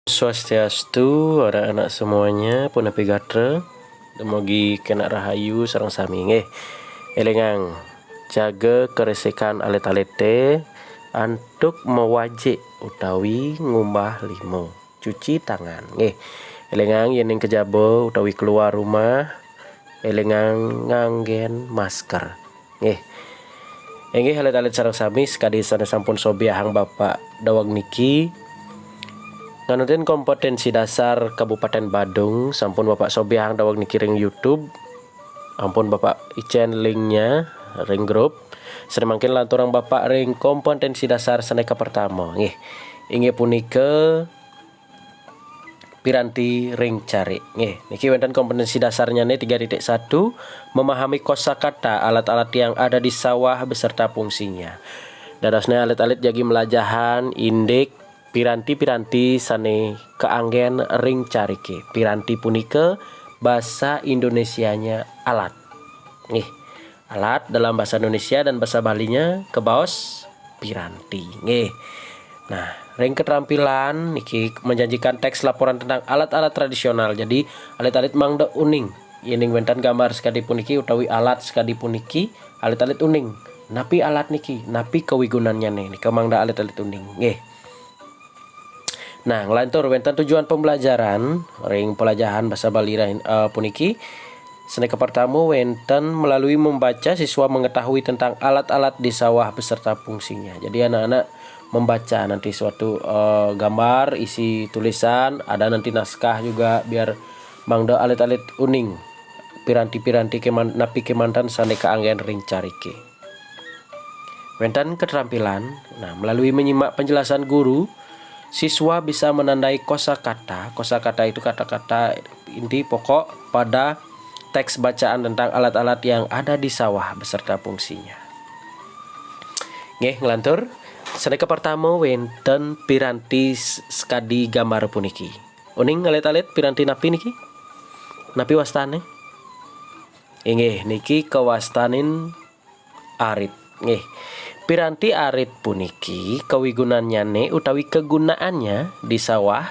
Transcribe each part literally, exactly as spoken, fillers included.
Swastiastu, anak-anak semuanya, punapi gatra, dumogi kena rahayu sareng sami nggih. Elingang, jaga karesikan alit-alite antuk mawajik utawi ngumbah lima. Cuci tangan nggih. Elingang, yening kejaba utawi keluar rumah, elingang nganggen masker. Nggih. Inggih alit-alit sareng sami, sakadi sane sampun sobiahang Bapak daweg niki, nganutin kompetensi dasar Kabupaten Badung sampun Bapak sobiahang daweg niki ring YouTube. Ampun Bapak icen linknya ring grup. Sane mangkin lanturang Bapak ring kompetensi dasar sane kapertama nggih. Inggih punika piranti ring carik. Nggih, niki wenten kompetensi dasarnyane tiga titik satu, memahami kosakata alat-alat yang ada di sawah beserta fungsinya. Dadosne alit-alit jagi melajahan indik piranti-piranti sane kaanggen ring carike. Piranti punika basa Indonesianya alat. Nggih, alat dalam bahasa Indonesia dan bahasa Balinya kebaos piranti. Nggih. Nah, ring keterampilan niki menjanjikan teks laporan tentang alat-alat tradisional. Jadi, alit-alit mangda uning. Yening wenten gambar sakadi puniki utawi alat sakadi puniki, alit-alit uning. Napi alat niki? Napi kawigunannyane? Nika mangda alit-alit uning. Nggih. Nah, nglantur wenten tujuan pembelajaran ring pelajahan basa Bali rahin-, eh, puniki. Sane kapertama wenten melalui membaca siswa mengetahui tentang alat-alat di sawah beserta fungsinya. Jadi anak-anak membaca nanti suatu, eh, gambar, isi tulisan, ada nanti naskah juga biar mangda alit-alit uning piranti-piranti keman-, napi kemanten sane kaanggen ring carike. Wenten keterampilan, nah, melalui menyimak penjelasan guru, siswa bisa menandai kosakata. Kosakata itu kata-kata inti pokok pada teks bacaan tentang alat-alat yang ada di sawah beserta fungsinya. Nggih, nglantur. Sane kapertama wenten piranti s-, sakadi gambar puniki. Uning alit-alit piranti napi niki? Napi wastane? Inggih, niki kawastanin arit. Nggih. Piranti arit puniki kawigunannyane utawi kegunaannya di sawah.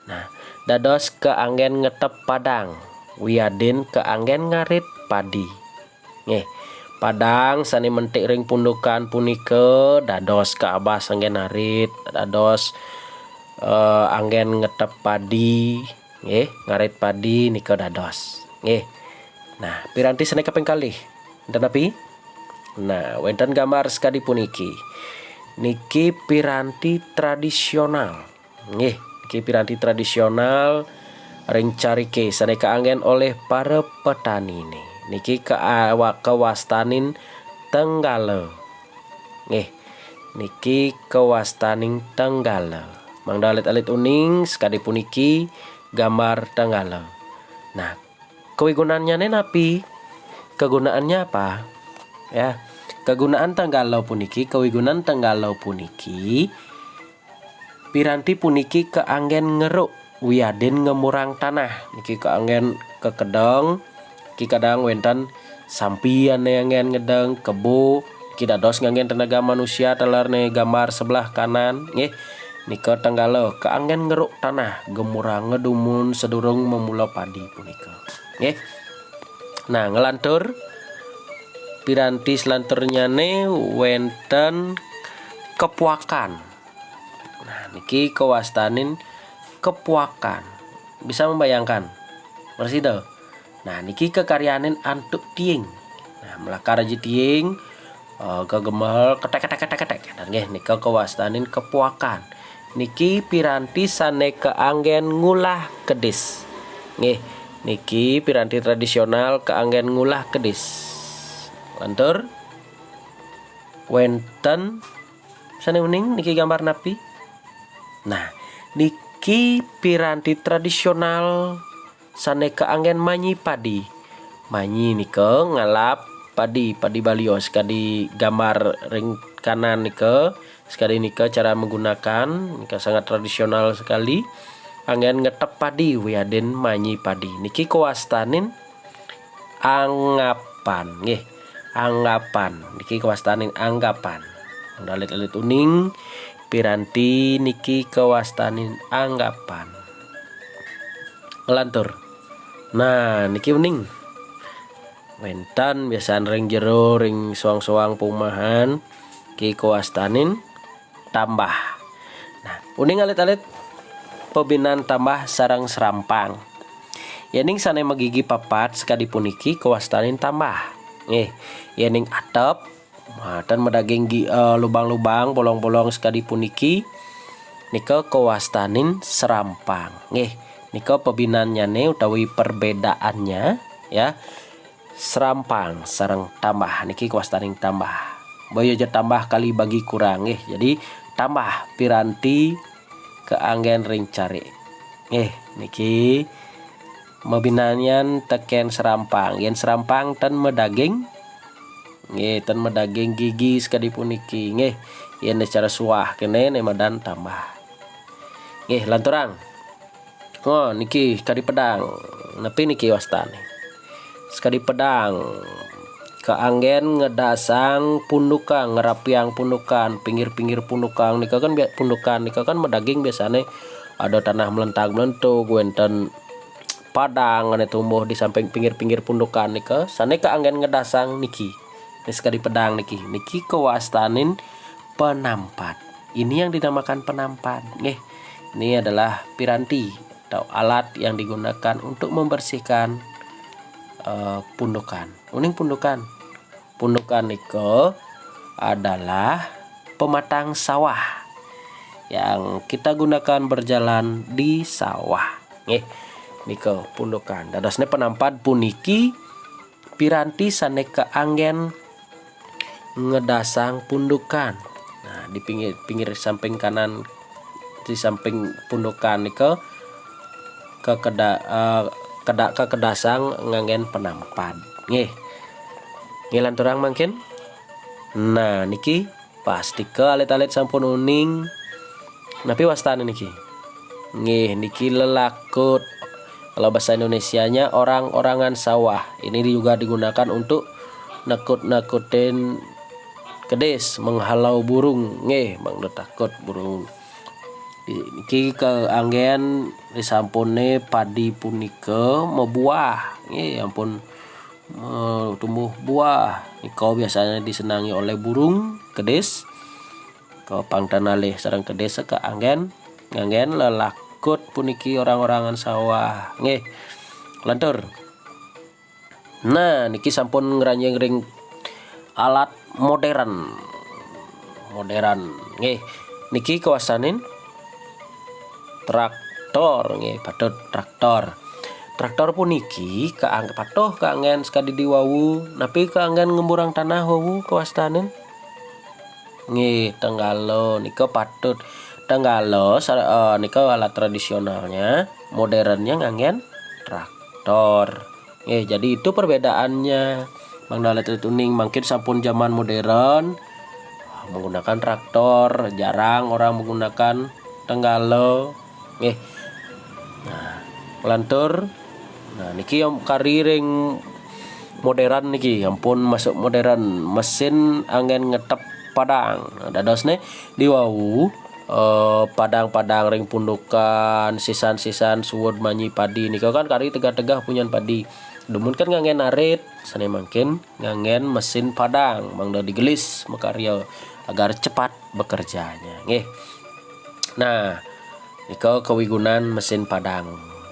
Nah, dados kaanggen ngetep padang, wiadin kaanggen ngarit padi. Nggih. Padang sane mentik ring pundukan punika dados kaabas anggen arit, dados, eh, anggen ngetep padi, nggih, ngarit padi nika dados. Nggih. Nah, piranti sane kaping kalih. Enten napi? Nah, wenten gambar sakadi puniki. Niki piranti tradisional. Nggih, niki piranti tradisional ring carike sane kaanggen olih para petanine. Niki ka-, wa-, kawastanin tenggala. Nggih, niki kawastaning tenggala. Mangda alit-alit uning sakadi puniki gambar tenggala. Nah, kawigunannyane napi? Kegunaannya apa? Ya, kegunaan tenggala puniki, kawigunan tenggala puniki, piranti puniki kaanggen ngeruk wiadin ngemurang tanah. Niki kaanggen kekedeng, niki kadang wenten sampi ane anggen ngedeng, kebo, niki dados nganggen tenaga manusia taler ne gambar sebelah kanan, nggih. Nika tenggala kaanggen ngeruk tanah, gemurang ngedumun sedurung memula padi punika. Nggih. Nah, nglantur piranti selanturnyane wenten kepuakan. Nah, niki kawastanin kepuakan. Bisa membayangkan? Prasida. Nah, niki kakaryanin antuk tiing. Nah, melakar aji tiing, eh, gegemel ketek, ketek, ketek, ketek. Dan nggih, nika kawastanin kepuakan. Niki piranti sane kaanggen ngulah kedis. Nggih, niki piranti tradisional kaanggen ngulah kedis. Lantur, wenten sane uning niki gambar napi? Nah, niki piranti tradisional sane kaanggen manyi padi. Manyi nika ngalap padi, padi balio, sekadi gambar ring kanan nika, sekadi nika cara menggunakan, nika sangat tradisional sekali. Anggen ngetep padi wiadin manyi padi. Niki kawastanin anggapan, nggih. Anggapan. Niki kawastanin anggapan. Alit-alit uning, piranti niki kawastanin anggapan. Lantur. Nah, niki uning. Wénten biasaan ring jero, ring soang-soang perumahan, niki kawastanin tambah. Nah, uning alit-alit pabinan tambah sareng serampang. Yéning sané magigi papat sakadi puniki kawastanin tambah. Nggih, yéning atep, nah, ten madaging gi-, eh, lubang-lubang, bolong-bolong sakadi puniki, nika kawastanin serampang. Nggih, nika pabinannyané utawi perbedaannya, ya. Serampang sareng tambah niki kawastanin tambah. Boya ja tambah kali bagi kurang, nggih. Jadi tambah piranti kaanggén ring carik. Nggih, niki mabinanyan tekén serampang. Yén serampang ten madaging, nggih, ten madaging gigi sakadi puniki, nggih. Yén secara suah kéné né madan tambah. Nggih, lanturang. Oh, niki kadi pedang. Napi niki wastané? Sakadi pedang. Kaanggén ngedasang pundukan, ngerapiang pundukan, pinggir-pinggir pundukan nika kan bia-, pundukan nika kan madaging biasané ada tanah melentag-melentug, wénten padang ané tumbuh di samping pinggir-pinggir pundukan nika, sané kaanggén ngedasang niki. Nih sakadi pedang niki. Niki kawastanin penampat. Ini yang dinamakan penampat. Nggih. Ini adalah piranti atau alat yang digunakan untuk membersihkan, eh, pundukan. Uning pundukan. Pundukan nika adalah pematang sawah yang kita gunakan berjalan di sawah. Nggih, nika pundukan. Dadosné penampat puniki piranti sané kaanggén ngedasang pundukan. Nah, di pinggir, pinggir samping kanan, di samping pundukan nika kekeda-, eh, keda-, kekedasang nganggén penampat. Nggih. Nggih, lanturang mangkin. Nah, niki pastika alit-alit sampun uning. Napi wastané niki? Nggih, niki lelakut. Kalau bahasa Indonesianya orang-orangan sawah. Ini juga digunakan untuk nakut-nakutin kedis, menghalau burung. Nggih, mangda takut burung. Niki kaanggén risampuné padi punika mabuah. Nggih, ampun, eh, tumbuh buah. Nika biasanya disenangi oleh burung, kedis. Kapang ten alih sareng kedis kaanggén, nganggén lelakut puniki orang-orangan sawah. Nggih. Lantur. Nah, niki sampun ngranjing ring alat modern. Modern. Nggih. Niki kawastanin traktor, nggih, patut traktor. Traktor puniki kaang-, patuh kaanggén sakadi diwawu, napi kaanggén ngemburang tanah wawu kawastanin? Nggih, tenggala nika patut. Tenggala sa-, eh, nika alat tradisionalnya, modernnya nganggén traktor. Nggih, jadi itu perbedaannya. Mangda alit-alit uning, mangkin sampun zaman modern, menggunakan traktor, jarang orang menggunakan tenggala. Nggih. Nah, lantur. Nah, niki yang kari ring modern niki, ampun masuk modern, mesin anggén ngetep padang. Nah, dadosné diwawu, eh, padang-padang ring pundukan, sisan-sisan suud manyi padi nika kan kari tegah-tegah punyan padi. Dumun kan nganggén arit, sané mangkin nganggén mesin padang, mangda digelis makarya agar cepat bekerjanya. Nggih. Nah, nika kawigunan mesin padang.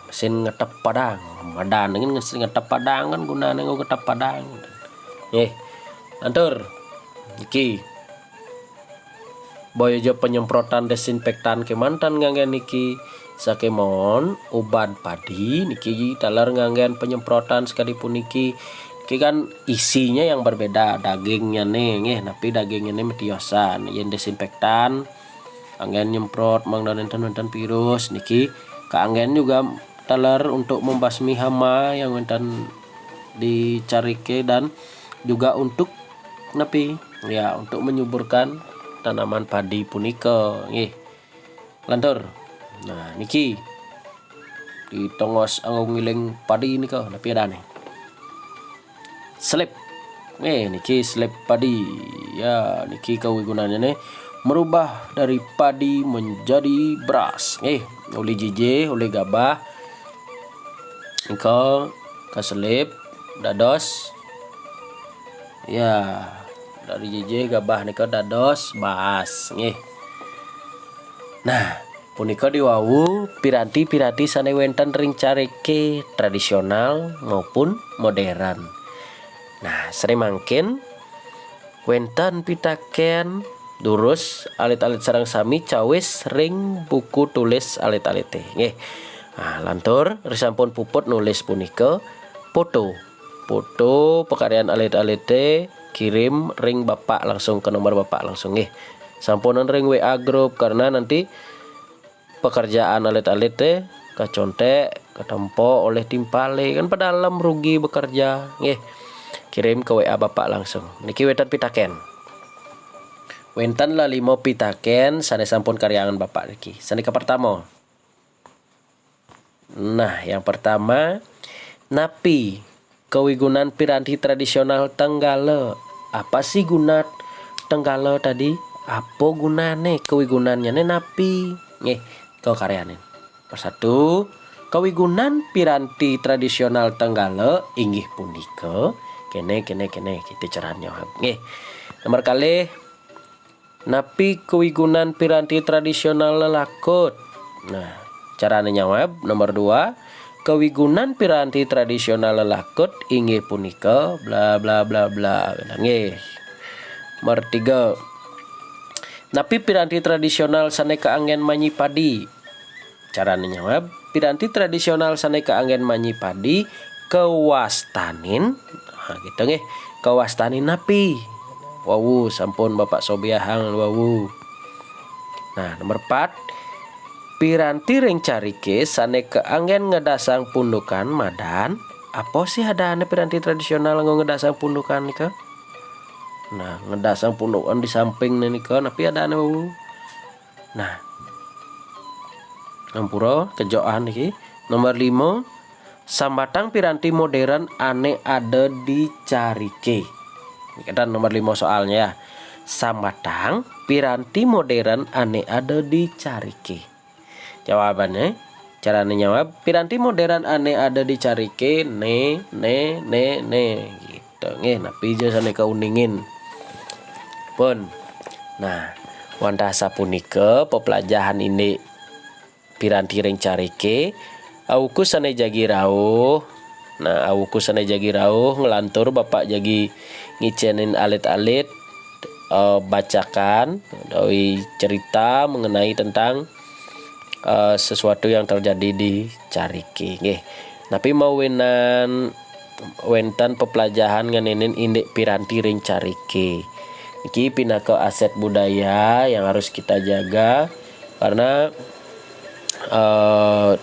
Mesin ngetep padang. Madan niki mesin ngetep padang kan gunané nggo ngetep padang. Nggih. Lantur. Niki. Boya ja penyemprotan desinfektan kémanten nganggén niki. Sakémaon ubad padi niki taler nganggén penyemprotan sakadi puniki. Niki kan isinya yang berbeda, dagingnyané nggih, napi dagingnyané matiosan. Yén desinfektan anggén nyemprot mangda nénten-nénten virus niki kaanggén juga taler untuk membasmi hama yang wénten di cariké dan juga untuk napi? Ya, untuk menyuburkan tanaman padi punika nggih. Lantur. Nah, niki di tongos anggo ngiling padi nika napi adané? Selip. Nggih, niki selip padi. Ya, niki kawigunannyané merubah dari padi menjadi beras. Nggih, uli jijih, uli gabah. Nika kaselip dados, ya, dari jijih gabah nika dados baas, nggih. Nah, punika diwawu piranti-piranti sane wenten ring carike tradisional maupun modern. Nah, sane mangkin wenten pitaken durus alit-alit sareng sami cawis ring buku tulis alit-alite. Nggih. Ah, lantur risampun puput nulis punika, foto. Foto pakaryan alit-alite kirim ring Bapak langsung, ke nomor Bapak langsung, nggih. Sampunan ring W A grup, karena nanti pekerjaan alit-alite kacontek, katempo oleh timpale, kan padalem rugi bekerja, nggih. Kirim ke W A Bapak langsung. Niki wenten pitaken. Wenten lelima pitaken sane sampun karyangan Bapak niki. Sane kapertama. Nah, yang pertama, napi kawigunan piranti tradisional Tenggala? Apa sih guna Tenggala tadi? Apa gunane? Kawigunannyane napi? Nggih, kakaryanin. Persatu, kawigunan piranti tradisional Tenggala inggih punika kene, kene, kene. Kita cara nyawab. Nggih. Nomor kalih, napi kawigunan piranti tradisional Lelakut? Nah, carane nyawab nomor dua, kawigunan piranti tradisional Lelakut inggih punika bla bla bla bla. Nggih. Nomor tiga, napi piranti tradisional sane kaanggen manyi padi? Carane nyawab, piranti tradisional sane kaanggen manyi padi kawastanin, nah, gitu nggih. Kawastanin napi? Wawu, sampun Bapak sobiahang wawu. Nah, nomor empat, piranti ring carike sane kaanggen ngedasang pundukan madan. Apa sih adane piranti tradisional nganggo ngedasang pundukan nika? Nah, ngedasang pundukan di samping nika, napi adane wawu? Nah, ampura kejokan iki. Nomor lima, sambatang piranti modern ane ada di carike. Ini kan nomor lima soalnya ya. Sambatang piranti modern ane ada di carike. Jawabannya, carane nyawab, piranti modern ane ada di carike ne, ne, ne, ne. Gitu. Nggih, napi ja sane kauningin. Pun. Nah, wantah sapunika peplajahan indik piranti ring carike. Awuku sane jagi rauh. Nah, awuku sane jagi rauh nglantur Bapak jagi ngicenin alit-alit, eh, bacakan utawi cerita mengenai tentang, eh, sesuatu yang terjadi di carike. Nggih. Napi mawinan wenten peplajahan ngeninin indik piranti ring carike. Niki pinaka aset budaya yang harus kita jaga karena, eh,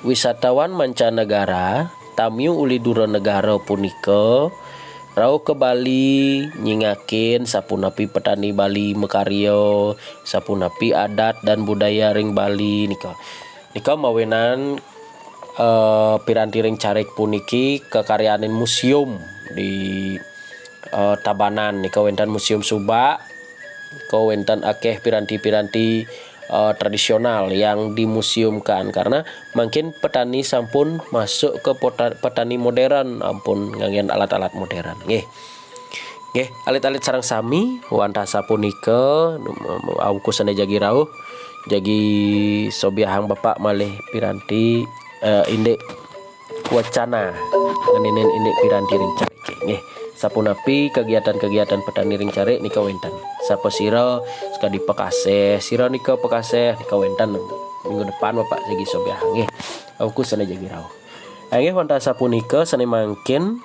wisatawan mancanegara, tamiu uli dura negara punika rauh ke Bali nyingakin sapunapi petani Bali makarya, sapunapi adat dan budaya ring Bali nika. Nika mawinan, eh, piranti ring carik puniki kakaryanin museum di, eh, Tabanan. Nika wenten museum Subak, nika wenten akeh piranti-piranti, eh, tradisional yang dimuseumkan karena mangkin petani sampun masuk ke pota-, petani modern, ampun nganggen alat-alat modern. Nggih. Nggih, alit-alit sareng sami, wantah sapunika, awuku sane jagi rauh, jagi sobiahang Bapak malih piranti, eh, indik wacana ngeninin indik piranti ring carike. Nggih, sapunapi kegiatan-kegiatan petani ring carik nika wenten. Sapasira sakadi pakaseh, sira nika pakaseh nika wenten. Minggu depan Bapak jagi sobiahang nggih. Awuku sane jagi rauh. Inggih wantah sapunika sane mangkin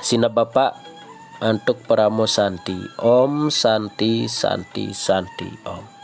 sineb Bapak antuk parama santi. Om Santi, Santi, Santi, Om.